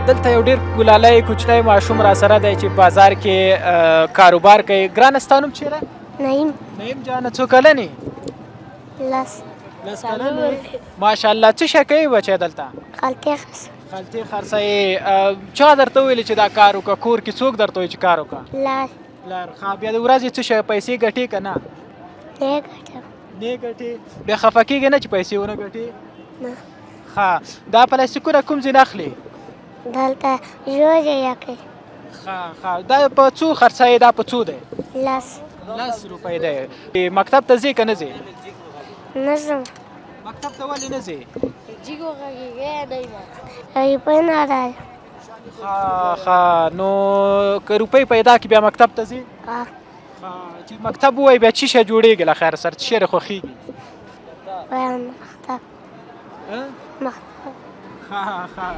دلته یو ډیر ګلالی کوچنی ماشوم را سره دی چې بازار کې کاروبار کوي. ګرانه، ستا نوم چیرې؟ نعیم. نعیم جانه، څو کلن یې؟ 10. 10 کلن یې، ماشاءالله. څه شی کوې بچی دلته؟ خلطې خرڅوم. خلطې خرڅوې. چا درته وویل چې دا کار وکړه؟ کور کې څوک درته وایي چې کار وکړه؟ پلار. پلار. ښه، بیا د ورځې څه شی پیسې ګټې که نه؟ نه ګټم. نه ګټې. بیا خفه کېږې نه چې پیسې ونه ګټې؟ نه. ښه، دا پلاستیکونه کوم ځای نه اخلې؟ دلته جوړې یې کوي. ښه ښه، دا په څو خرڅوې؟ دا په څو دی؟ 10. 10 روپۍ دی. مکتب ته ځې که نه ځې؟ نه ځم. مکتب ته ولې نه ځې؟ روپۍ نه لرم. ښه ښه، نو که روپۍ پیدا کړې، بیا مکتب ته ځې؟ ها. ښه، چې مکتب ووایي، بیا څه شی جوړېږي؟ له خیر سره، څه شی دې خوښېږي؟ وایم مکتب. ها؟ مکتب. ښه ښه.